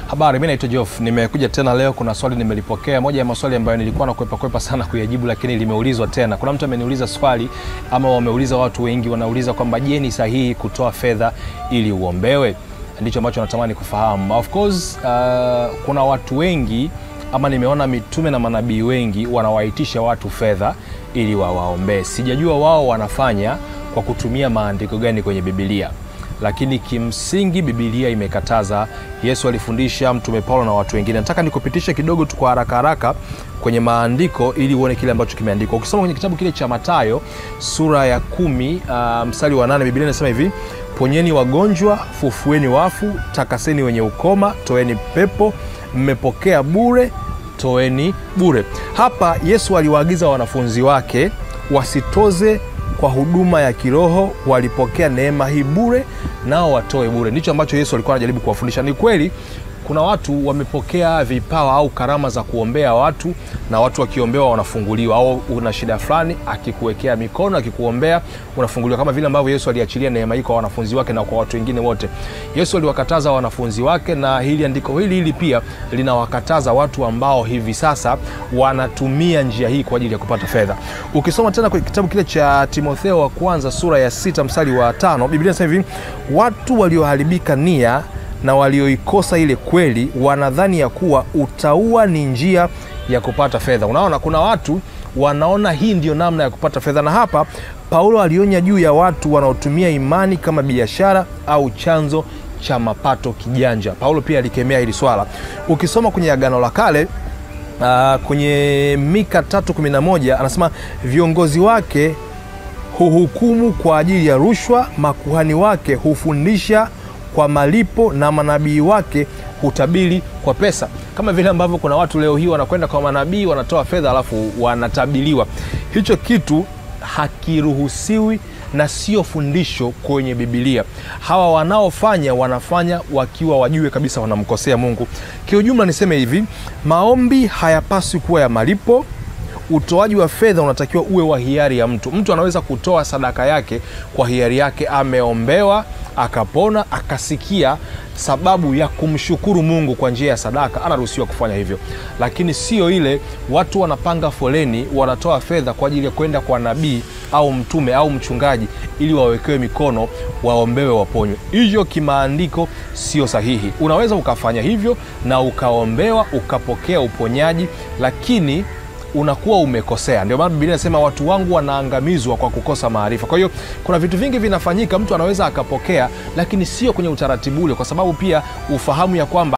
Habari, mimi naitwa Geoff. Nimekuja tena leo, kuna swali nimelipokea. Moja ya maswali ambayo nilikuwa nakwepa kwepa sana kuyajibu, lakini limeulizwa tena. Kuna mtu ameniuliza swali, ama wameuliza watu wengi, wanauliza kwamba je, ni sahihi kutoa fedha ili uombewe? Ndicho ambacho natamani kufahamu. Of course, kuna watu wengi, ama nimeona mitume na manabii wengi wanawaitisha watu fedha ili wawaombee. Sijajua wao wanafanya kwa kutumia maandiko gani kwenye Biblia. Lakini kimsingi Biblia imekataza. Yesu alifundisha, Mtume Paulo na watu wengine. Nataka nikupitishe kidogo tu kwa haraka haraka kwenye maandiko ili uone kile ambacho kimeandikwa. Ukisoma kwenye kitabu kile cha Mathayo sura ya 10 mstari wa 8, Biblia inasema hivi: ponyeni wagonjwa, fufueni wafu, takaseni wenye ukoma, toeni pepo, mmepokea bure, toeni bure. Hapa Yesu aliwaagiza wanafunzi wake wasitoze kwa huduma ya kiroho, walipokea neema hii bure, nao watoe bure. Ndicho ambacho Yesu alikuwa anajaribu kuwafundisha. Ni kweli kuna watu wamepokea vipawa au karama za kuombea watu, na watu wakiombewa wanafunguliwa, au una shida fulani akikuwekea mikono, akikuombea unafunguliwa, kama vile ambavyo Yesu aliachilia neema hii kwa wanafunzi wake na kwa watu wengine wote. Yesu aliwakataza wanafunzi wake, na hili andiko hili pia linawakataza watu ambao hivi sasa wanatumia njia hii kwa ajili ya kupata fedha. Ukisoma tena kwa kitabu kile cha Timotheo wa kwanza sura ya 6 mstari wa 5, Biblia inasema hivi: watu walioharibika nia na walioikosa ile kweli wanadhani ya kuwa utaua ni njia ya kupata fedha. Unaona, kuna watu wanaona hii ndio namna ya kupata fedha. Na hapa Paulo alionya juu ya watu wanaotumia imani kama biashara au chanzo cha mapato kijanja. Paulo pia alikemea hili swala. Ukisoma kwenye Agano la Kale, kwenye Mika 3:11 anasema viongozi wake huhukumu kwa ajili ya rushwa, makuhani wake hufundisha kwa malipo, na manabii wake hutabiri kwa pesa. Kama vile ambavyo kuna watu leo hii wanakwenda kwa manabii, wanatoa fedha alafu wanatabiliwa. Hicho kitu hakiruhusiwi na sio fundisho kwenye Biblia. Hawa wanaofanya wanafanya wakiwa wajue kabisa wanamkosea Mungu. Kiujumla niseme hivi, maombi hayapaswi kuwa ya malipo. Utoaji wa fedha unatakiwa uwe wa hiari ya mtu. Mtu anaweza kutoa sadaka yake kwa hiari yake, ameombewa, akapona, akasikia sababu ya kumshukuru Mungu kwa njia ya sadaka, anaruhusiwa kufanya hivyo. Lakini sio ile watu wanapanga foleni, wanatoa fedha kwa ajili ya kwenda kwa nabii au mtume au mchungaji ili wawekewe mikono, waombewe, waponywe. Hiyo kimaandiko sio sahihi. Unaweza ukafanya hivyo na ukaombewa, ukapokea uponyaji, lakini unakuwa umekosea. Ndio maana Biblia inasema watu wangu wanaangamizwa kwa kukosa maarifa. Kwa hiyo kuna vitu vingi vinafanyika, mtu anaweza akapokea, lakini sio kwenye utaratibu ule, kwa sababu pia ufahamu ya kwamba